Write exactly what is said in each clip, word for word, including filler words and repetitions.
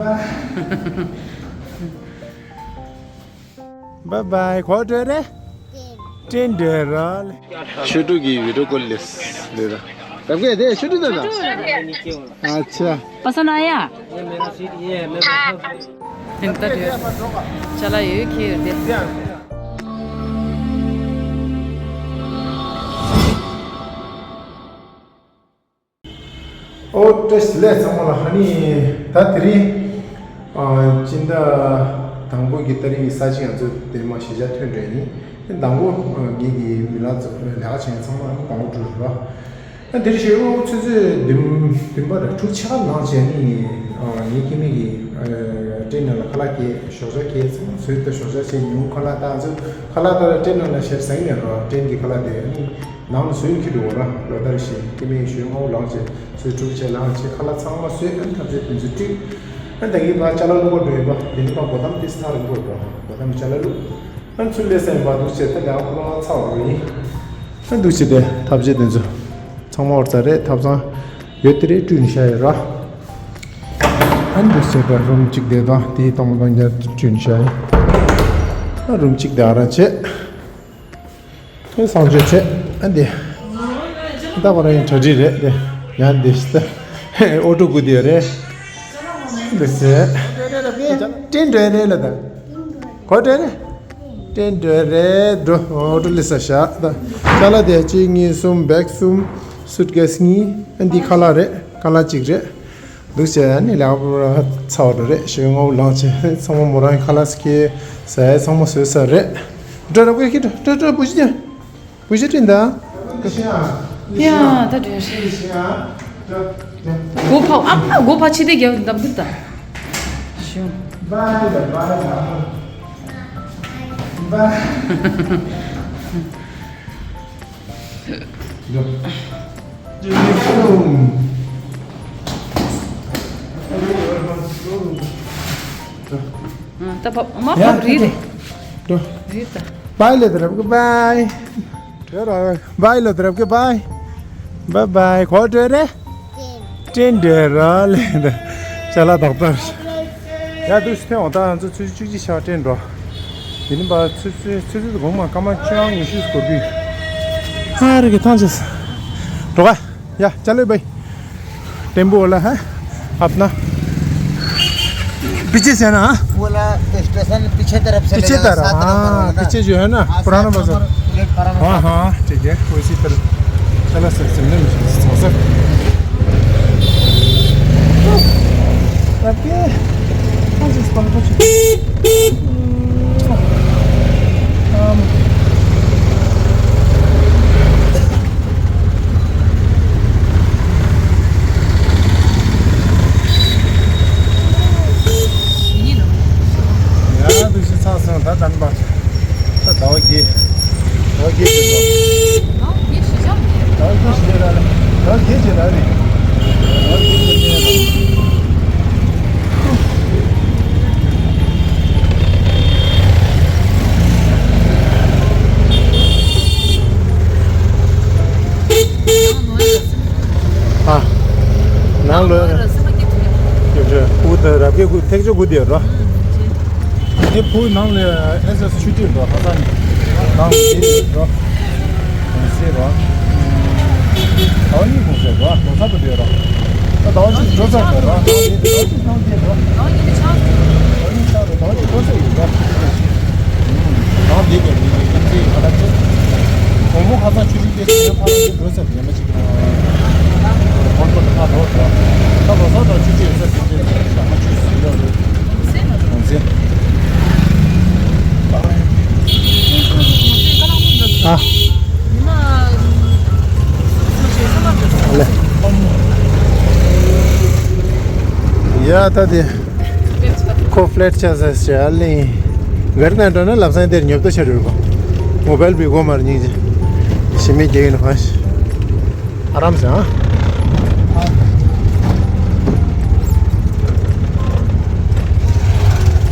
Bye bye. ག་པར་འགྲོ་རེད། ཀྲེན་འགྲོ་ར་ལེ། ཆོས་དྲུག་གི་བི་ཌིའོ་ཀོལ་ལས་ལས་ད། ད་གས་དེ་ཆོས་དྲུག་ད་ད། ཨ་ཆ། पसंद आया? ये मेरा सीट ये है, मैं बैठा हूँ। इनका जो चला ये खेल दे। ཨོ་བཀྲ་ཤིས་བདེ་ལེགས་ཚང་མ་ལ། ཨ་ནི་ད་དེ་རིང་ཨ་སྤྱི་ཟླ་དང་པོ་གི་ཏ་རིག་གི་ས་ཆ་ང་ཚོ་དེ་མ་གཞིས་ཆགས་ཐོན་འདྲ་ཡིན། དང་པོ་ངེད་ཀྱི་མི་ལ་ཚོ་ལས་ཀ་བྱེད་མཁན་ཚང་མ་དང་པོ་འགྲོ་རུ་ར། ཨ་དེར་ཞེ་པོ་ཆུ་ཚོད་བདུན་བདུན་པ་ར་དྲུག་ཕྱེད་ཀ་ནང་བྱས་ནི་ངེད་ཀྱི་མི་གི་ཊེན་ནང་ལ་ཁ་ལག་གས་ཞོགས་ཇ་གས་ཚང་མ་ཚོས་ད་ཞོགས་ཇ་བྱས་ཉུང་ཁ་ལག་ད་ཚོ་ཁ་ལག་ད་ཊེན་ནང་ལ་ཞེ་ཟ་ནས་ར་ཊེན་གི་ཁ་ལག་དེ་ནི། ནང་ལ་ཟོས་འཁྱེར་འགྲོ་བ་ར། ལོ་ལྟར་བཞིན་སྐྱེ་དམན་ཞོལ་སྔ་པོ་ལངས་བྱས་ཚོས་དྲུག་བྱས་ལངས་བྱས་ཁ་ལག་ཚང་མ་ཟོས། ཨ་ནི་ཐབ་ཚད་དེ་ཚོ་བཀྲུས། ཨ་ནི་ད་གིན་ཕར་ཅ་ལག་བླུག་པར་འགྲོ་ཡིན་པ། དེ་ནི་ཕར་སྒོ་ཐམ་ཏིས་ཐག་རིང་པོ་འགྲོ། སྒོ་ཐམ་ཅ་ལག་བླུག་ཨ་ནི་ཚུར་སླེབས་ས་ཡིན་པ་འདུག་བྱས་ད་ལས་ཀ་ཁོ་རང་ཚར་བ་ཡིན། ཨ་ནི་འདུག་བྱས་དེ་ཐབ་ཚད་དེ་ཚོ་ཚང་མ་འོར་ཚར་རེད། ཐབ་ཚང་ཡོད་དེ་རེད་བཀྲུས་ནས་བཞག་ཡོད་ར། ཨ་ནི་འདུག་བྱས་ད་རུམ་གཅིག་དེ་དང་དེའི་སྟོང་པ་དང་རྒྱབ་བཀྲུས་ནས་བཞག་ཡོད། ཨ་རུམ་གཅིག་དེ་ཨ་ར་བྱས། ཁོས་གསང་སྤྱོད་བྱས། ཨ་འདི། ད་ཁོ་རང་ཡང་གྲ་སྒྲིག་རེད་དེ། ཡང་འདི་ཤི་ད། ཨོ་ཊོ་སྒུག་བསྡད་ཡོད་རེད། འདི་ཟེར། ཊེན་འགྲོ་ཡ་རེད་ལ་ད། ག་པར་འགྲོ་རེད། ཊེན་འགྲོ་རེད་འགྲོ། ཨོ་ཊོ་ལི་ས་ཤ་ད། ཅ་ལག་དེ་གཅིག་གཉིས་གསུམ་བེག་གསུམ། སུཊ་ཀེས་གཉིས། ཨ་འདི་ཁ་ལག་རེད། ཁ་ལག་གཅིག་རེད། འདུག་བྱས་ནས་ལས་ཀ་ཚར་བ་རེད། ཞོགས་སྔ་པོ་ལངས་བྱས་ཚང་མ་མོ་རང་གི་ཁ་ལག་ཟ་གི་ཟ་ཡ་ཚང་མ་བཟོས་ཚར་རེད། འགྲོ་ར་བུ་ཁྱི་འགྲོ་འགྲོ་འགྲོ་བུ་ཤི་ཅན། བུ་ཤི་ཏྲིན་ད། ཡ་ད་འགྲོ་རེད། སྒོ་ཕ་ཨ་མ་སྒོ་ཕ་ཕྱི་དེ་རྒྱབ་འདམ་འདུག་ད། ཞུ། བའི་ལ་བའི་ལ་བའི། ད་བབ་མ་བབ་རེད་རེད། འགྲོ། རེད་ད། བའི་ལ་དེ་རབ་གི་བའི། བའི་ལ་དེ་རབ་གི་བའི། བའི་བའི་ག་པར་འགྲོ་རེད། ཊེན་འགྲོ་ར་ལེ་ད། ཅ་ལག་ཏག་ཏག་ཡ་འདུག་སེ་ཐོན་འོང་། ད་ང་ཚོ་ཆུ་ཚོད་བཅུ་གཅིག་ཤར་ཊེན་འགྲོ། དེ་ནི་པ་ཆུ་ཚོད་ཆུ་ཚོད་དགོང་མོ་སྐར་མ་བཅོ་ལྔ་ཉི་ཤུ་སྐོར་གི། ཧ་རི་གི་ཐང་ཆད། འགྲོ་ག་ཡ་ཅ་ལེ་བའི། टेम्पो वाला है अपना। पीछे से ना। वो वाला स्टेशन पीछे तरफ से पीछे लेगा, तरफ, सात नंबर हाँ, वाला ना। पीछे जो है ना, हाँ, पुराना सात बाजार। नंबर प्लेटफॉर्म हाँ, पर। हाँ, ठीक है, उसी तरफ। चलो सर, चलने में थोड़ा सा। ओके। हाँ जी, इसको कुछ। ཡ་འདུག་སེ་ཚར་སོང་། ད་དམ་པ། ད་ཟླ་བ་བརྒྱད། ཟླ་བ་བརྒྱད་ཅིག་འགྲོ། ཟླ་བ་བརྒྱད་ཞིག་ར་ལེ། ཟླ་བ་བརྒྱད་ཅིག་ར་ལེ། ཟླ་བ་བརྒྱད་ཅིག་ར་ལེ། ཨ། ནང་ལོགས། ཡོད་རེད། ཕུ་དང་རབ་རྒྱས་ཁུལ་ཐེག་མཆོག་ཁུལ་དེ་ཡོད་རོ། དེ་ཕུ་ནང་ལ་ཨེ་སི་ཨེ་སི་ཆུ་ཐིགས་འགྲོ། ཧ་ས་ནི་ནང་ལ་དེ་ཡོད་རོ། གོང་སེ་རོ། ཟླ་བ་གཉིས་གོང་སེ་རོ། གོང་ས་པ་དེ་རོ། ད་ཟླ་བ་གཅིག་འགྲོ་ཚར་དགོས་རོ། ཟླ་བ་གཅིག་ནང་དེ་རོ། ཟླ་བ་གཉིས་ཆགས་རོ། ཟླ་བ་གཅིག་འགྲོ་ཚར་ཡོད་རོ། ནང་དེ་ག་ལི་ལི་ལི་ལི་ཁ་ཚ་ཆུ། གོང་མོ་ཁ་ཚ་ཆུ་ཐིགས་དེ་ཕ་ར་འགྲོ་ཚར་ཡོད་མ་གཅིག་ཁོང་ཚོ་ད་ལོ་ད་ལོ་སོགས་དང་ཆུ་ཆེ་ས་ཆུ་ཆེ་ཞག་མ་ཆུ་ཟིན་ཡོད་རེད། གོང་ཚེ། ཨ། ལེ། ཡ་ད་དེ། ཁོ་ཕ་ལེཊ་ཆ་ས་ཞིག་ཨ་ལེ། གར་ན་འགྲོ་ན་ལབ་སང་དེར་ཉོབ་ཏོ་ཆ་རུལ་གོ། མོ་བལ་བི་གོ་མར་སྙིང་རྗེ། ཞི་མི་རྒྱག་ཡིན་ཧ་ཤི། ཨ་རམ་སེ་ཨ།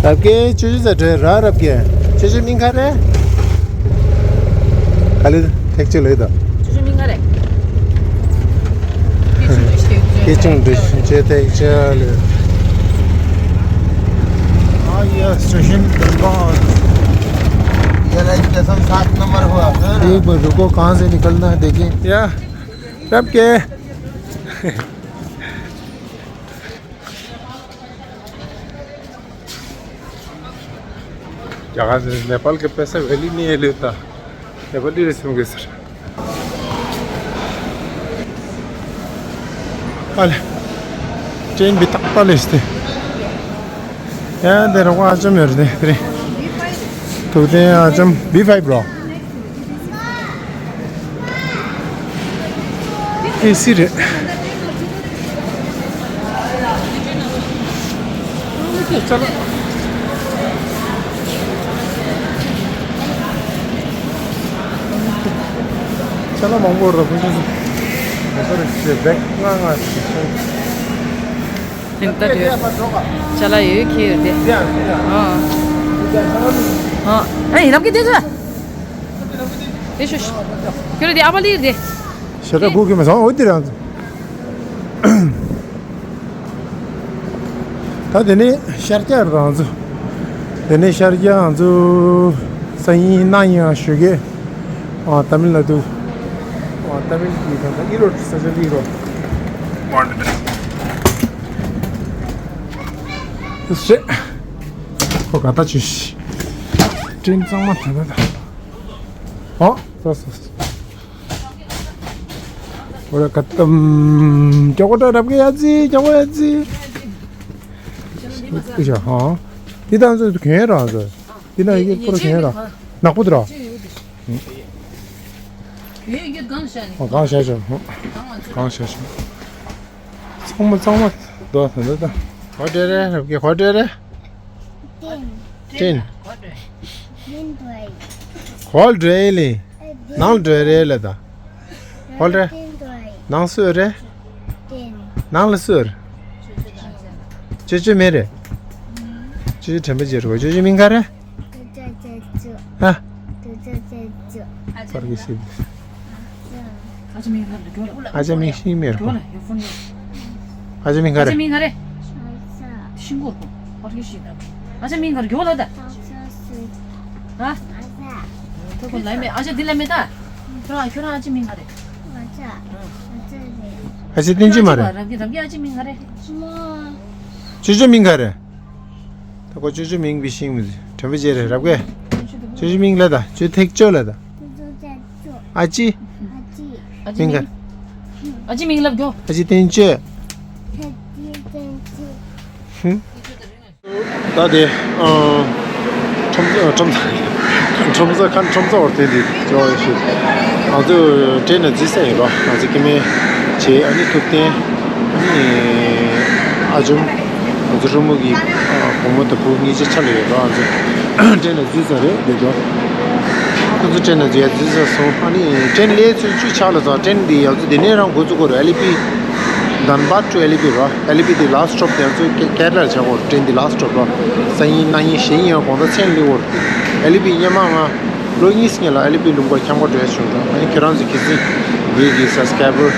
རབ་ཀྱི་ཆུ་ཆུ་ཟ་འདྲེ་ར་རབ་ཀྱི་ཆུ་ཆུ་མིང་ག་རེ། ག་ལེ་ཐེག་ཆུ་ལེ་ད། ཆུ་ཆུ་མིང་ག་རེ། ཀི་ཆུང་འདྲི་ཤིང་ཆེ་ཐེག་ཆུ་ལེ། स्टेशन धनबाद। ये लाइन स्टेशन सात नंबर हुआ। एक बार रुको, कहाँ से निकलना है देखें। या, रब के। जगह से नेपाल के पैसा वैल्यू नहीं है लेता। नेपाली रहेछ म गेसर। अले ट्रेन भी तक्का लेस्ते। या देर को आजम हेर्ने रे। तो दे आजम बी फाइभ र। एसी रे। चलो। चलो, महँगो र पुग्छ। भर्खर चाहिँ ब्याग ङा ङा। ཡིན་ད་དུས། ཅ་ལག་ཡོད་ཁྱེར་ཏེ། ཨ། ཨ། ཨེ་ཡིན་ནམ་གི་དེ་ཚོ། དེ་ཤོ་ཤོ། ཁྱོད་དེ་ཨ་བ་ལི་དེ། ཤ་ཁྲག་གུ་གི་མ་སོང་འོ་དེ་རང་། ད་དེ་ནས་ཤར་རྒྱག་རང་ཚོ། དེ་ནས་ཤར་རྒྱག་ང་ཚོ་སང་ཉིན་གནངས་ཉིན་ཞུ་གི། ཨ་ཏ་མིལ་ནཱ་ཌུ། ཨ་ཏ་མིལ་གྱི་ད་ད་ཨི་རོ་ས་ཆ་ལི་རོ། ཤེ། ཁོ་ག་ད་ཆུ་ཤི། ཀྲིན་གཙང་མ་ད་ད་ད། ཨོ། སོ་སོ་སོ། ཨོ་ར་ཀ་ཏམ། ཀྱོ་ཀོ་ཏ་རབ་གི་ཡ་ཙི་ཀྱོ་ཀོ་ཡ་ཙི། ཨི་ཤ་ཧ། འདི་དང་ཚོ་གན་ར་ཚོ། འདི་ན་ཡི་གེ་ཁོ་ར་གན་ར། ནག་པོ་དེ་ར། ཨོ་གང་ཤ་ཤ། གང་ཤ་ཤ། ཚང་མ་ཚང་མ་དོ་ད་ད་ད། ཧོ་ཏེ་རེ་རབ་གི་ཧོ་ཏེ་རེ། ཏིན། ཏིན། ཧོལ་ཌེ་ལི། ནང་ཌེ་རེ་ལ་ད། ཧོལ་ཌེ། ནང་སུ་རེ། ནང་ལ་སུ་རེ། ཅོ་ཅོ་མེ་རེ། ཅོ་ཅོ་དྲན་པ་བརྗེད་རོ། ཅོ་ཅོ་མིང་ག་རེ། ཧ། པར་གི་ཤི། ཨ་ཅག་མིང་ག་རེ། ཨ་ཅག་མིང་ཤི་མེར་གོ། ཨ་ཅག་མིང་ག་རེ། ཨ་ཅག་མིང་ག་རེ། ཤིང་གོར་གོ། པར་གི་ཤི་ད། ཨ་ཅག་མིང་ག་རེ་གོ་ལ་ད། ཨ། ཁོ་ཁོ་ལ་མེ་ཨ་ཅག་འདི་ལ་མེ་ད། ཁྱོད་རང་ཁྱོད་རང་ཨ་ཅག་མིང་ག་རེ། ཨ་ཅག་བསྟན་ཅོ་མ་རེད། རབ་གི་རབ་གི་ཨ་ཅག་མིང་ག་རེ། ཅོ་ཅོ་མིང་ག་རེ། ད་ཁོ་ཅོ་ཅོ་མིང་བི་ཤིང་མི་དྲན་པ་བརྗེད་རེད་རབ་གས། ཅོ་ཅོ་མིང་ལ་ད་ཅོ་ཐེག་ཅོ་ལ་ད། ཨ་ཅི། མིང་ག་ཨ་ཅི་མིང་ལབ་གྱོ། ཨ་ཅི་བསྟན་ཅོ། ཧུམ། ད་དེ། ཁྲོམ་ཁྲོམ་ཁྲོམ་ས་ཁ་ཁྲོམ་ས་བར་དེ་དེ་ཅོ་ཡོད་ཤི། ང་ཚོ་ཏྲེན་ནས་འཛུལ་ས་ཡིན་རོ། ང་ཚོ་སྐྱེ་དམན་བྱས་ཨ་ནི་ཐུབ་བསྟན་ཨ་ནི་ཨ་ཅུམ། ང་ཚོ་རུ་མོ་གི་བུ་མོ་དང་བུ་གཉིས་ཆ་ཆ་ལ་ཡོད་རོ། ང་ཚོ་ཏྲེན་ནས་འཛུལ་ས་རེད་འདི་ཚོ། ཁོ་ཚོ་ཏྲེན་ནས་འཛུལ་ཡ་འཛུལ་ས་སོང་ཨ་ནི་ཏྲེན་ལས་ཚོད་བཅུ་ཆགས་ལ་ཚོ་ཏྲེན་འདི་ཡང་ཚོ་འདི་ནས་རང་འགོ་བཙུགས་དགོས་རེད། ཨེ་ལི་པི། དན་བད་ཊུ་ཨེ་ལི་པི་རོ། ཨེ་ལི་པི་དེ་ལ་སི་ཊོབ་དེ་ཚོ་ཀེ་ཀེ་ར་ལ་ཆགས་གོ། ཏྲེན་དེ་ལ་སི་ཊོབ་རོ། སང་ཉིན་གནངས་ཉིན་གཞེས་ཉིན་ཡང་དགོང་དག་མཚན་སླེབས་གོ། ཨེ་ལི་པི་སྔོན་མ་ང་ལོ་གཉིས་སྔོན་ལ་ཨེ་ལི་པི་ལུང་པ་འཁྱམ་ག་འགྲོ་ཡ་བྱུང་རོ། ཨ་ནི་ཁྱེད་རང་ཚོ་གི་སི་འདི་གི་སབ་སི་ཀ་རའི་བར་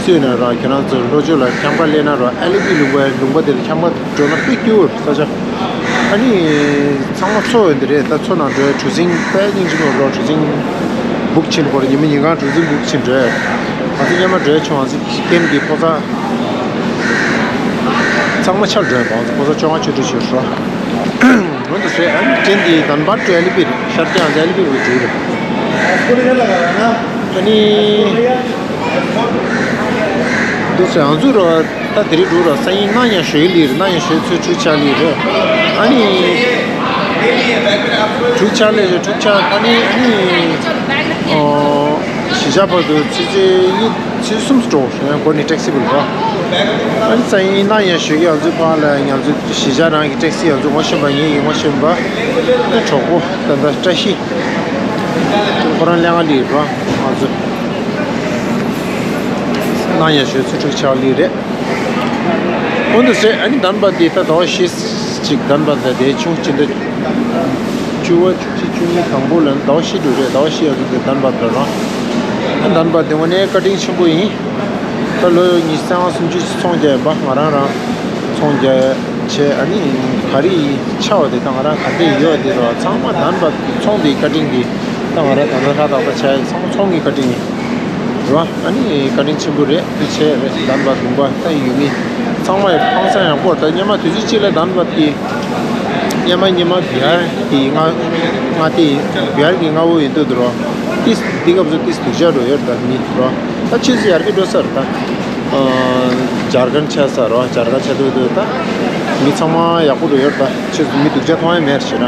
སུས་ན་ར་ཁྱེད་རང་ཚོ་ལྷོ་ཕྱོགས་ལ་འཁྱམ་ག་སླེབས་ན་ར་ཨེ་ལི་པི་ལུང་པ་ལུང་པ་དེ་ལ་འཁྱམ་ག་འགྲོ་ན་དཔེ་སྐྱིད་པོ་ས་ཆ། ཨ་ནི་ཚང་མ་མཚོ་ཡོད་འདི་རེད། ད་མཚོ་ནང་འགྲོ་ཡ་གྲུ་གཟིངས་དཔེ་སྙིང་རྗེ་མོ་རོ། གྲུ་གཟིངས་བུག་ཕྱིན་གོ་ར། ཉི་མ་ཉིན་གང་གྲུ་གཟིངས་བུག་ཕྱིན་འགྲོ་ཡ། ང་ཚོ་སྔོན་མ་འགྲོ་ཡ་བྱུང་། ང་ཚོ་ཀེམ་གི་ཕོ་གསར་ཚང་མ་ཆ་ལ་འགྲོ་ཡ་མ། ང་ཚོ་ཕོ་གསར་བཅོ་ལྔ་བཅུ་དྲུག་ཞིག་རོ། འོན་ཏེ་ཟེར་ཨ་ནི་ཏྲེན་འདི་དན་བད་ཊུ་ཨེ་ལི་པི་རེད། ཤར་རྒྱག་ཨེ་ལི་པི་རུ་འགྲོ་རེད། ཨ་ནི་འདུག་ཟེར་ང་ཚོ་རོ། ད་དེ་རིང་འགྲོ་ར་སང་ཉིན་གནངས་ཉིན་གཞེས་ལི་རེད། གནངས་ཉིན་གཞེས་ཚོད་དྲུག་ཆགས་ལི་རེད། ཨ་ནི་དྲུག་ཆགས་ལི་རེད། དྲུག་ཆགས་ཨ་ནི་ཨ་ནི་ཨོ་གཞིས་ཆགས་བར་དུ་ཆུ་ཚོད་གཉིས་ཆུ་ཚོད་གསུམ་འགྲོ་རེད། སྒོ་ནས་ཊེག་སི་བུ་རོ། ཨ་ནི་སང་ཉིན་གནངས་ཉིན་གཞེས་ཀྱི་ང་ཚོའི་ཕར་ལ་ང་ཚོའི་གཞིས་ཆགས་རང་གི་ཊེག་སི་ང་ཚོ་ངོ་ཤེས་པ་ངའི་ངོ་ཤེས་པ་ཨ་གྲོགས་པོ་ད་ལྟ་བཀྲ་ཤིས་ཁོ་རང་ལྷན་ཁང་ལི་རོ། ང་ཚོ་གནངས་ཉིན་གཞེས་ཚོད་དྲུག་ཆགས་ལི་རེད། འོན་ཏེ་ཟེར་ཨ་ནི་དན་བད་འདི་ད་ཟླ་བ་བཞི་ཅིག་དན་བད་ད་དེ་ཆུང་ཅི་འདྲ། བཅུ་བ་བཅུ་གཅིག་བཅུ་གཉིས་དང་པོ་ལ་ཟླ་བ་བཞི་འགྲོ་རེད། ཟླ་བ་བཞི་ཡར་ཚོ་དེ་དན་བད་འགྲོ་རང་། ཨ་དན་བད་དེ་དངོས་གནས་བཀའ་དྲིན་ཆེན་པོ་ཡིན། ད་ལོ་ཉི་ཤུ་རྩ་ལྔ་སུམ་ཅུ་ཅིག་ཚོང་རྒྱག་ཡིན་པ། ང་རང་རང་ཚོང་རྒྱག་ བྱས། ཨ་ནི་ག་རེ་ཆགས་པ་དེ་དང་ང་རང་ག་འདྲས་ཡོད་དེ་རོ། ཚང་མ་དཱན་བད་ཚོང་དེ་བཀའ་དྲིན་གྱིས་ད་ང་རང་ད་ལྟ་ཧྲ་ཏག་ཏག་བྱས། ཚང་མ་ཚོང་གི་བཀའ་དྲིན་ཡིན་རོ། ཨ་ནི་བཀའ་དྲིན་ཆེན་པོ་རེད། དེ་བྱས་རེད། དཱན་བད་ལུང་པ་ད་ཡུལ་མི་ཚང་མ་ཡང་ཧང་སང་ཡག་པོ་རེད། ད་སྔོན་མ་དུས་ཚོད་གཅིག་ལ་དཱན་བད་ཀྱི་སྔོན་མ་སྔོན་མ་བི་ཧར་གྱི་ང་ང་དེ་བི་ཧར་གྱི་མངའ་འོག་ཡིན་དུས་དུ་རོ། ཏིས་འདི་སྐབས་སུ་ཏིས་སྡུག་ཅག་འགྲོ་ཡོད་རེད། ད་མི་རོ། ད་ཆུ་ཚོད་ཡར་རྒྱས་འགྲོ་ས་རེད། ད་ཨ་ཇར་ཁན་ཆགས་ས་རོ། ཇར་ཁན་ཆགས་དུས་དུ་ད་མི་ཚང་མ་ཡག་པོ་འགྲོ་ཡོད་རེད། ད་ཆུ་ཚོད་མི་སྡུག་ཅག་མཐོང་ཡ་མེད་རེད་ཞེ་ན།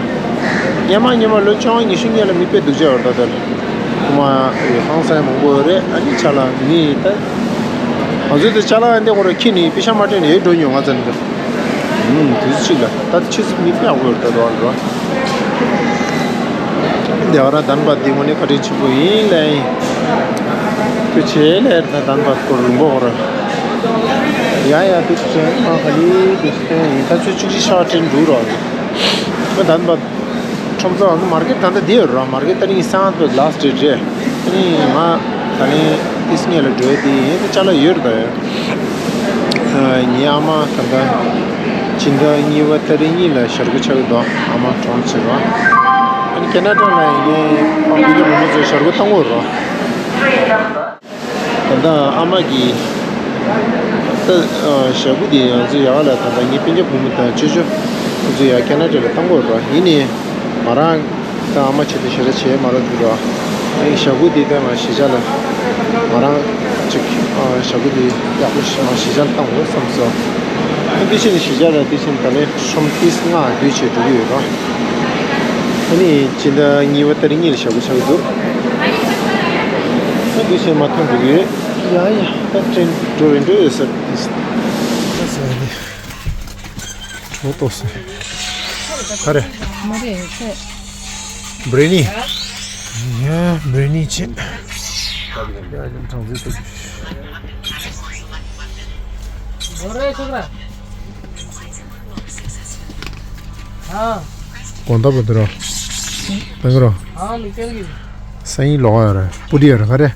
སྔོན་མ་སྔོན་མ་ལོ་བཅོ་ལྔ་ཉི་ཤུ་སྔོན་ལ་མི་དཔེ་སྡུག་ཅག་ཡོད་རེད། ད་དེར་ཁོ་མ་ཧང་སང་མང་པོ་ཡོད་རེད། ཨ་ནི་ཆ་ལ་མི་ད་ང་ཚོའི་དེ་ཅ་ལག་ཡང་དེ་ཁོ་ར་ཁྱི་ནི་པི་ཤ་མ་སྤྲད་ནས་ཡོད་འགྲོ་མྱོང་ང་ཚོ་འདི། ཨུམ། དུས་ཚོད་གཅིག་ལ་ད་ཆུ་ཚོད་མི་དཔེ་ཡག་པོ་ཡོད་རེད། ད་དོ་རོ། དེ་བ་ར་དཱན་བད་འདི་དངོས་གནས་བཀའ་དྲིན་ཆེན་པོ་ཡིན་ལེ། དུ་ཆེ་ལེ་ད་དཱན་བད་སྐོར་རིང་པོ་ཧོ་ར། ཡ་ཡ་དུ་ཆེ་མ་ག་ལི་དུ་ཆེ་ཡིན། ད་ཆུ་ཚོད་བཅུ་གཅིག་ཤར་ཕྱིན་འགྲོ་རོ། ང་དཱན་བད་ཁྲོམ་ཚོགས་ཨ་ནི་མར་ཀེཊ་ད་ལྟ་འདི་ཡོད་རོ། མར་ཀེཊ་ད་ནི་སང་ད་ལཱ་སི་ཊི་ཌེ་ཊི་རེད། ཨ་ནི་ང་ད་ནི་ཏིས་སྔོན་ལ་འགྲོ་ཡ་དེ་ཡིན། ད་ཅ་ལག་ཡོད་རེད། ད་ཡོད། ངའི་ཨ་མ་ད་ལྟ་སྤྱི་ཟླ་གཉིས་པ་ཏ་རིག་གཉིས་ལ་ཞར་སྐུ་ཆགས་ཀྱི་འདུག་ཨ་མ་གྲོངས་ཕྱིན་རོ། ཨ་ནི་ཁེ་ན་ཌ་ལ་ཡིན་ནའི་ཨ་ཕ་གི་བུ་མོ་ཚོ་ཞར་སྐུ་བཏང་གི་ཡོད་རོ། ད་ལྟ་ཨ་མ་གི་ད་ཞག་པོ་དེ་ཡང་ཚོ་ཡག་ལ། ད་ལྟ་ངའི་སྤུན་ཀྱག་བུ་མོ་དང་ཅོ་ཅོ་ཁོ་ཚོ་ཡང་ཁེ་ན་ཌ་ལ་བཏང་གི་ཡོད་རེད། ཡིན་ནའི་ང་རང་ད་ཨ་མ་བྱས་ཏེ་ཞེ་དྲག་བྱས་མ་རེད་འདུག་ར། ཨེ་ཞག་པོ་དེ་ད་ང་གཞིས་ཆགས་ལ་ང་རང་ཅིག་ཞག་པོ་དེ་ཡག་པོ་ཞིག་ང་གཞིས་ཆགས་ལ་བཏང་དགོས་བསམ་སོང་། ཨ་དེ་བཞིན་གཞིས་ཆགས་ལ་དེ་བཞིན་ད་ལན་ཤོམ་ཏིས་ང་སྡོད་བྱས་འགྲོ་གི་ཡོད་ར། ཨ་ནི་སྤྱི་ཟླ་གཉིས་པ་ཏ་རིག་གཉིས་ལ་ཞག་པོ་ཆགས་ཀྱི་འདུག་ཨ་འདི་བྱས་མ་ཐོན་འགྲོ་གི་ཡོད། ཡ་ཡ་ད་ཏྲེན་འགྲོ་རེ་འགྲོ་ཡོད་ས། ད་ས་ཡ་དེ་གྲོ་ཏོག་སེ་ག་རེ། མ་རེད་ཁོས། བྷི་རི་ནི། ཡ་བྷི་རི་ནི་བྱེད། ཡ་ཡང་གྲངས་ཚད་ཏོག་ཅིག་དགོང་དག་པོ་དེ་རོ། ད་གི་རོ། སང་ཉིན་ལོག་ཡོད་རེད། པུ་རི་ཡོད་རེད། ག་རེ།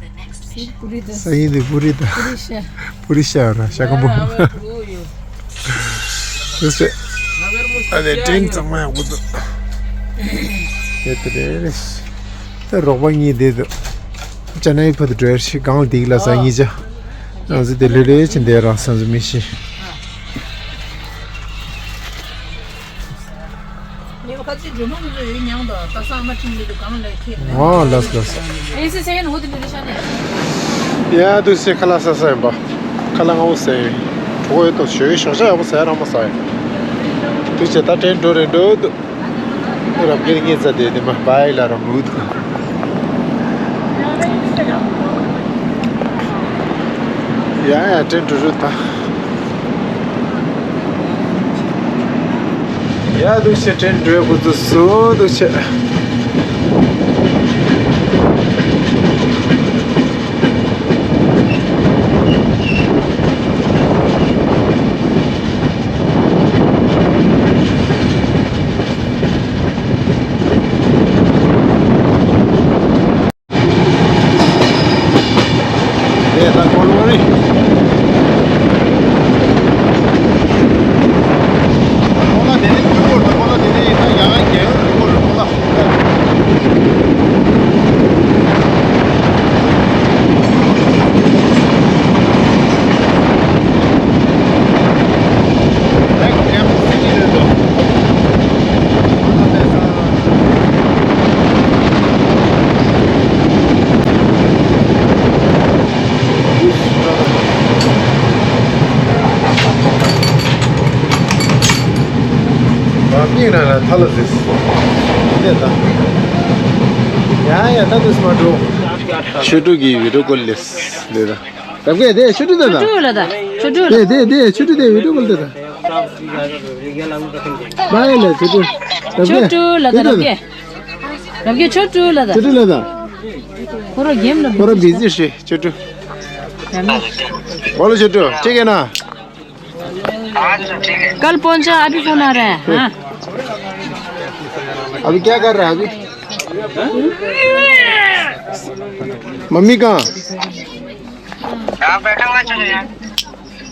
སང་ཉིན་དེ་པུ་རི་ད། པུ་རི་ཤ། པུ་རི་ཤ་ཡོད་རེད། ཤ་སྐམ་པོ། དེ་ཚེ་ཨ་ནེ་ཏྲེན་གཙང་མ་ཡག་པོ་འདུག་ཡོད་དེ་རེད། ད་རོགས་པ་གཉིས་བསྡད་འདུག་ཅ་ནའི་ཕུ་དུ་འགྲོ་ཡར་ཤི་གང་ལ་དེ་གི་ལ་ས་གཉིས་ཆ། ང་ཚོ་དེ་ལེ་ལེ་ཕྱིན་བསྡད་རང་སང་ཚོ་མི་ཤི། ངས་ཁ་ཚིག་སྒྲོལ་མ་ཁོ་ཚོ་ཡོད་མྱངས་དང་ད་སང་མ་ཁྲིམས་ཡོད་དུ་གང་ལས་ཁྱེད་ཨོ་ལགས་ལགས། ཨེ་སི་སེ་ཡན་ཧུ་དི་ལི་ཤ་ནས། ཡ་དུ་སེ་ཁ་ལག་ས་ས་ཡིན་པ། ཁ་ལག་ང་བོ་ཟས་ཡིན། གྲོགས་ཡོད་དོ་ཞོ་ཡི་ཞོ་ཤ་ཡག་པོ་ཟས་རང་མ་ཟ་ཡིན། དུ་ཆེ་ད་ཏྲེན་འགྲོ་རེ་འགྲོ་འདུག་རབ་རྒྱལ་ངེད་ཚ་དེ་དེ་མ་བའི་ལ་རང་མུ་འདུག་ཡ་ཡ་ཏྲེན་འགྲོ་རུ་ད། ཡ་འདུག་ཤེ་ཏྲེན་འགྲོའི་ཁོ་ཚོ་སུ་འདུག་ཤེ། སྙིང་ན་ལ་ཐ་ལ་ཟིག་འདི་ད། ཡ་ཡ་ད་དུས་མ་འགྲོ། ཆོས་དྲུག་གི་བི་ཌིའོ་ཀོལ་ལེས་འདི་ད། རབ་རྒྱས་དེ་ཆོས་དྲུག་ད་ད། ཆོས་དྲུག་ལ་ད། ཆོས་དྲུག་ལ། དེ་དེ་དེ་ཆོས་དྲུག་དེ་བི་ཌིའོ་ཀོལ་དེ་ད། བའི་ལ་ཆོས་དྲུག་ཆོས་དྲུག་ལ་ད་རབ་རྒྱས། རབ་རྒྱས་ཆོས་དྲུག་ལ་ད། ཆོས་དྲུག་ལ་ད། ཁོ་ར་གེམ་ལ་ཁོ་ར་བི་ཟི་ཧྲི་ཆོས་དྲུག་ཨོ་ལོ་ཆོས་དྲུག་ཅི་གེ་ན། कल पहुंचा, अभी फोन आ रहा है। हाँ। अभी क्या कर रहा है अभी? मम्मी कहाँ? यहाँ बैठा हुआ है, चलो यार।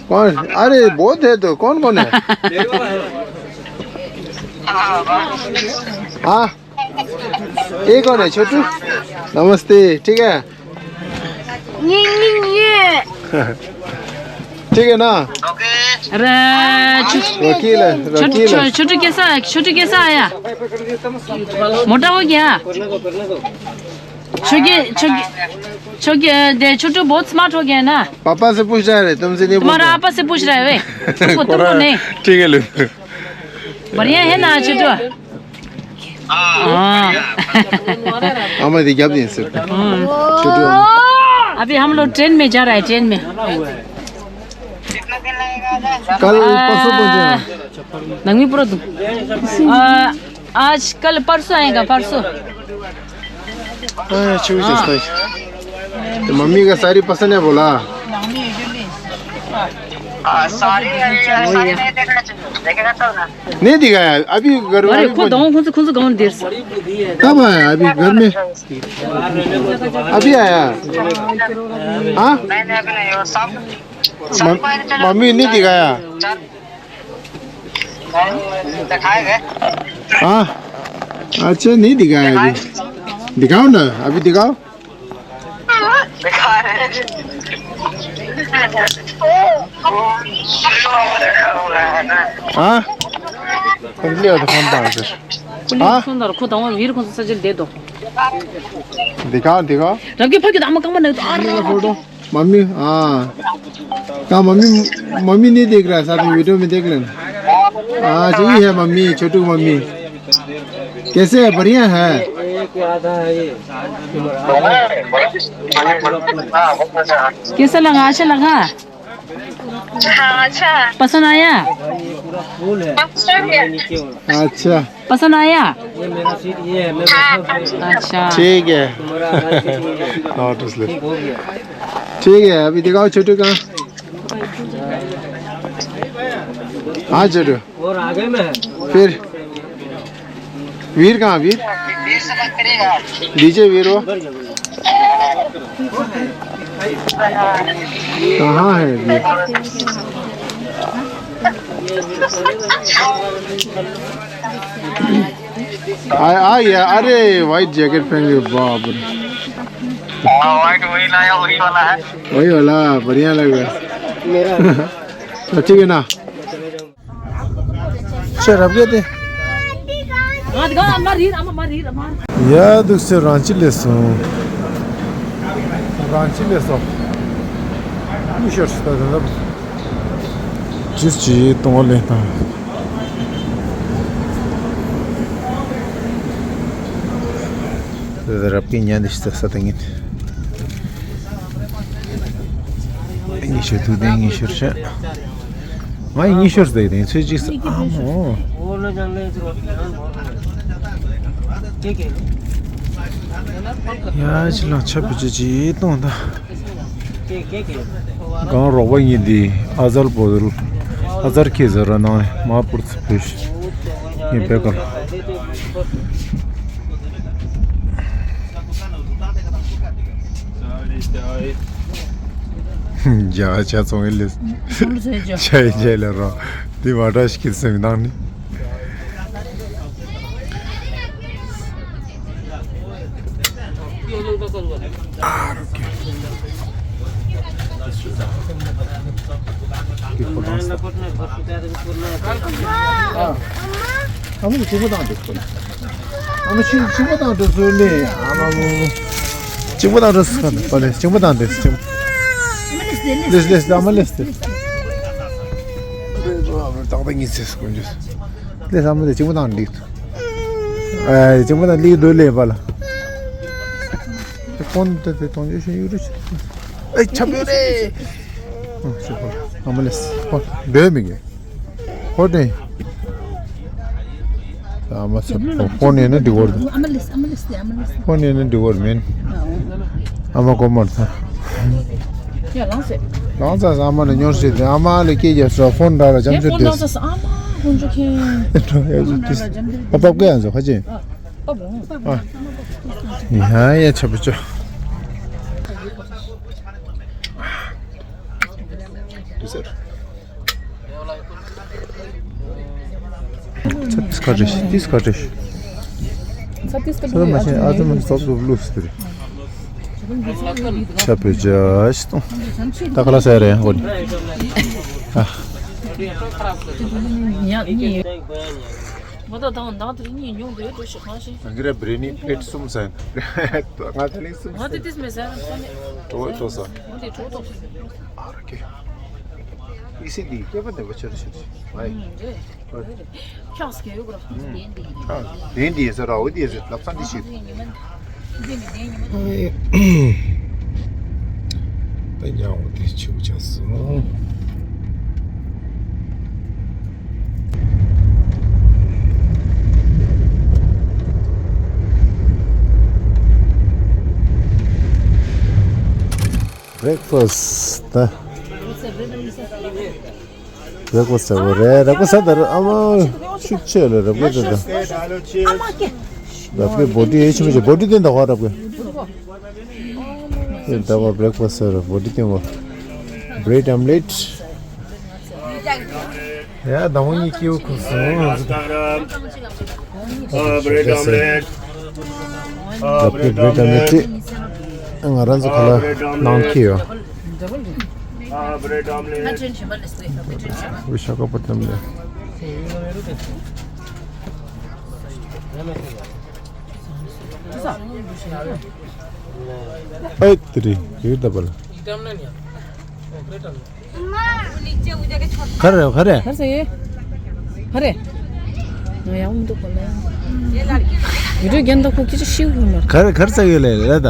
कौन? अरे, बहुत है तो, कौन कौन है? हाँ, ये कौन है, छोटू? नमस्ते, ठीक है? ठीक है ना? अरे, छु- वकील है, वकील है। छोटू कैसा है? छोटू कैसा आया? मोटा हो गया? छोटे, छोटे, छोटे, दे, छोटू बहुत स्मार्ट हो गया ना? पापा से पूछ रहा है, तुमसे नहीं पूछ रहा। तुम्हारा आपा से पूछ रहा है वे। तुमको, तुमको नहीं। ठीक है, ले। बढ़िया है ना छोटू? हाँ। आमा दे क्या दिन से? हाँ। छोटू। अभी हम लोग ट्रेन में जा रहा है, ट्रेन में। कल परसों पहुंचे हैं। नंगमी प्रो तुम। आज कल परसों आएगा, परसों। हाँ, छू जस्ता। तो मम्मी का साड़ी पसंद है बोला। हाँ, साड़ी, साड़ी नहीं देखना चाहिए, देखेगा तब ना। नहीं दिखाया, अभी घर में, अरे, अभी खुद पहुंच- आऊं, खुद से, खुद से गाउन देर से। कब आया? अभी घर में। अभी आया। हाँ? नहीं, नहीं, अभी नहीं, वो सब, सब मम- पहले चला। मम्मी नहीं दिखाया। हाँ। अच्छा, नहीं दिखाया अभी। दिखाओ ना, अभी दिखाओ। हाँ। ले आओ तो फोन डाल दे। हाँ। फोन डाल, खुद आऊँ, वीर को सजल दे दो। दिखाओ, दिखाओ। रब के फके दाम कम नहीं तो आ रहा। फोटो। मम्मी, हाँ। कहाँ मम्मी, मम्मी नहीं देख रहा है, साथ में वीडियो में देख लेना। हाँ, यही है मम्मी, छोटू मम्मी। कैसे है? बढ़िया है? कैसा लगा? अच्छा लगा? हाँ, अच्छा। पसंद आया? अच्छा। पसंद आया? अच्छा। ठीक है। ठीक है, अभी दिखाओ छोटू कहाँ। हाँ छोटू। फिर वीर कहाँ, वीर? डीजे वीर वो कहाँ है वीर? आ, आ गया। अरे, व्हाइट जैकेट पहन के, बाप रे। हाँ, व्हाइट वही लाया, वही वाला है। वही वाला, बढ़िया लग रहा है। तो ठीक है ना? ཁྱེད་རབ་གེ་དེ། ཡ་འདུག་སེ་རང་ཅི་ལས་སོང་། རང་ཅི་ལས་སོང་། མི་ཤོར་སི་ད་དེ་འདྲ། ཅིར་ཅི་གཏོང་ལེན་དང་། དེ་རབ་གེ་ཉན་དེ་ཤི་ས་ས་ད་ངེད། ངེད་ཤོར་ཐུག་དེ་ངེད་ཤོར་ཤ། ང་ཡི་ཉི་ཤོར་ཟེར་དེ་ཚོད་ཅིག་ཨ་མོ། ཡ་ཅི་ལ་ཆ་བུ་ཅི་ཅི་གཏོང་ད། གང་རོགས་པ་ཡིན་དེ་ཨ་ཛར་པོ་ཨ་ཛར་ཁེ་ཟེར་ར་ནང་མ་པུར་ཚུ་བུ་ཤི་ཡིན་པའི་སྐོར། རྒྱ་ཆ་ཚོང་ཡིན་ལེ། ཆ་ཡི་ཆ་ལེ་རོ། འདི་མ་འདྲ་ཞིག་གི་སེམས་ནང་ནི། ཨ་མ་གཅིག་པོ་དང་འགྲོ་སོང་། ཨ་མ་གཅིག་གཅིག་པོ་དང་འགྲོ་སོང་ནས། ཨ་མ་མོ་མོ། གཅིག་པོ་དང་འགྲོ་སོང་། པ་ལེ་གཅིག་པོ་དང་འགྲོ་སོང་། ལེས་ལེས་ཨ་མ་ལེས་ཏེ། ཏག་ཏག་གཉིས་ཚེ་སྐོར་འཇུ། ལེས་ཨ་མ་དེ་གཅིག་པོ་དང་འགྲིག་ཏུ། ཨ་གཅིག་པོ་དང་འགྲིག་འདུག་ལེ་པ་ལ། ཀོན་ཏེ་ཏེ་གཏོང་རྒྱུ་ཞིག་ཡོད་རེད། ཨེ་ཆབ་ཡོད་རེད། ཨ་ཤོག་པ་ཨ་མ་ལེས་ཧོ་འདོད་མི་དགོས། ཧོ་ཏེ། ཨ་མ་ཚ་ཧོ་ནས་ནི་འགྲིག་བར་འདུག་ཧོ་ནས་ནི་འགྲིག་བར་མིན། ཨ་མ་གོ་མར་ཚ། ལང་ཚ་ཨ་མ་ལ་ཉོར་ཤེས་ཏེ་ཨ་མ་ལ་སྐད་རྒྱབ་སོ་ཧོན་ར་ལ་ལྕམ་ཆུ་དེ། ཨ་མ་ཧོན་ཆུ་ཁེན། ཨ་པབ་ཀ་ཡང་ཚོ་ཁ་ཅན། ཨ། ཡ་ཡ་ཆབ་བུ་ཅོ། དུ་ཟེར། ཚ་ཏིས་ཁ་བྲིས་ཏིས་ཁ་བྲིས། ཚ་ཏིས་ཁ་ཚ་མ་ཤེས་ཨ་ཙམ་སོབ་སོབ་ལུས་ཏེ་རེད། ཆ་བོད་ཇ་ཞིག་གཏོང་། ད་ཁ་ལག་ཟ་རེད་ཧོ་ནི། ཨ། ང་ད་དང་ནང་དེ་གཉིས་ཉུང་དུ་ཡོད་དུ་ཞིག་གང་ཞིག་ང་གི་ར་བྲེ་ནི་པླེ་ཊི་གསུམ་ཟ་ཡིན། ང་དེ་ནི་གསུམ་ང་དེ་ཟ་ཏིས་མེད་ཟ་ར་ས་མེད། ཏོ་ཏོ་ཟ། ང་དེ་ཏོ་ཏོ་ཟ། ཨ་ར་ཀེ། ཨི་སི་འདི་སྐྱེས་པ་ནས་བ་ཆེར་ཆེར་ཆེ། ཨ་ཡེ། ཨུམ་རེད། ཁྱགས་སྐྱེ་ཡོད་གོ། ཨ་དེ་འདི་ཟེར་ར་འོ་དེ་ཟེར་ལབ་ས་འདི་ཞིག་ཨ་ཡེ། ད་ཉ་འོ་དེ་ཆུ་ཆགས་སོང་། བྷི་རེག་ཕ་སི་ཊི་ད། བྷི་རེག་ཕ་སི་ཊི་ཟེར་བ་རེད། བྷི་རེག་ཕ་སི་ཊི་ཟེར་ཨ་མ་ཤུགས་ཆེ་ལ་རབ་གི་རེད་ད། རབ་གི་བྷོ་ཊི་ཡེ་ཆི་མི་ཆི་བྷོ་ཊི་བསྟན་ད་ཧོ་རབ་གི་ད་བ་བྷི་རེག་ཕ་སི་ཊི་ཟེར་བྷོ་ཊི་བསྟན་བ། བྷི་རེཌ་ཨོམ་ལེཊ། ཡ་ད་བོ་གཉིས་སྐྱེའུ་ཁུག་སོང་། ཨ་བྷི་རེཌ་ཨོམ་ལེཊ། ཨ་བྷི་རེཌ་ཨོམ་ལེཊ། ང་རང་ཚོ་ཁ་ལག་ནང་ཁྱེར་ཡོད། ཨ་བྷི་རེཌ་ཨོམ་ལེཊ། ཤ་ཁ་པར་ཏམ་ལེ། ཨེ་ཏི་རི་ཡོད་ད་པ་ལ། ག་རེ་ག་རེ། ག་རེ་ཟེར་ཡོད། ག་རེ། ང་ཡང་འདུག་གོ་ལ། ཡུ་རེ་རྒན་ད་ཁོ་ཁྱི་ཅི་ཤིའུ་ཡོད་མ། ག་རེ་ག་རེ་ཟེར་ཡོད་ལེ་ལེ་ད།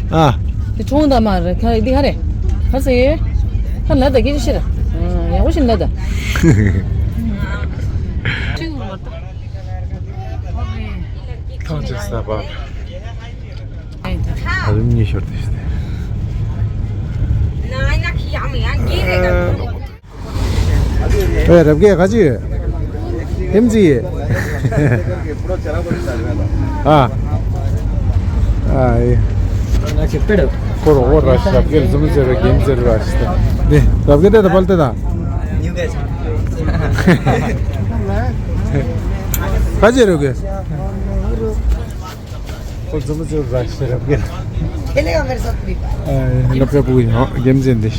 ཨ། དེ་གྲོང་ད་མ་རེད་ག་རེ་འདི་ག་རེ། ག་རེ་ཟེར་ཡོད། ཧ་ལ་ད་ཁྱི་ཅི་ཤི་ར། ཡག་པོ་ཞིག་ལ་ད། ཤིའུ་ཡོད་མ་ད། ཐང་ཅིག་ས་པ། ཨ་རིམ་གཉིས་ཤོར་ཏེ་ཤི་ཏེ། ཨེ་རབ་རྒྱས་ག་ཅི་ཡོད། ཧེམ་ཙི་ཡོད། ཨ། ཨ་ཡེ། ཁོ་རོ་ཁོ་ར་ཤི་རབ་རྒྱས་ལ་ཟུམ་ཟེར་བ་རྒྱན་ཟེར་བ་ཤི་ཏེ། འདི་རབ་རྒྱས་དེ་ད་པལ་ཏེ་ད། ག་ཅི་རུ་གི། ཁོ་ཛུམ་ཛུམ་ར་ཤེས་རབ་གི། ཁེ་ལེ་ག་མེར་སོ་ཏི་པ། ཨ་ལབ་ཀ་པུ་ཡང་རྒྱལ་མཚན་འདི།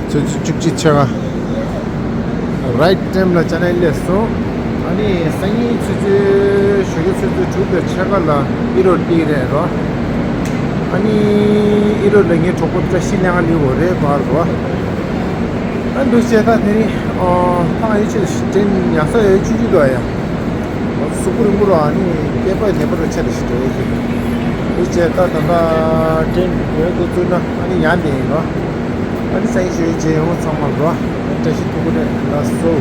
ཆུ་ཚོད་བཅུ་གཅིག་ཕྱེད་ཀ་རའིཊ་ཊེམ་ལ་ཅ་ནའི་སླེབས་སོང་། ཨ་ནི་སང་ཉིན་ཆུ་ཚོད་ཞོགས་ཀྱི་ཆུ་ཚོད་དྲུག་དང་ཕྱེད་ཀ་ལ་ཨི་རོད་སླེབས་རེད་རོ། ཨ་ནི་ཨི་རོད་ལ་ངའི་གྲོགས་པོ་བཀྲ་ཤིས་ལྷ་དབང་སླེབས་ཡོད་རེད་བར་རོ། ཨ་འདུག་བྱས་ད་དེ་རིང་ཨོ་ཐང་ཡོད་ཆེད་ཀྲེན་ཉལ་ས་ཡོད་ཆུ་ཆུ་འདུག་ཡ། གཟུགས་པོ་རིང་པོ་རོ། ཨ་ནི་སྐེད་པ་ནད་པ་རོ་ཆེ་རེ་ཞིག་འགྲོ་ཡོད་ཀྱི་འདུག་འདུག་བྱས་ད་ད་ལྟ་ཀྲེན་འགྲོ་འགོ་བཙུགས་ན་ཨ་ནི་ཉལ་ནས་ཡིན་རོ། ཨ་ནི་སང་ཉིན་ཞོགས་ཀྱི་མཇལ་ཡོང་ཚང་མ་རོ། བཀྲ་ཤིས་ཐུགས་ཁུར་རེད་ལགས་སོ།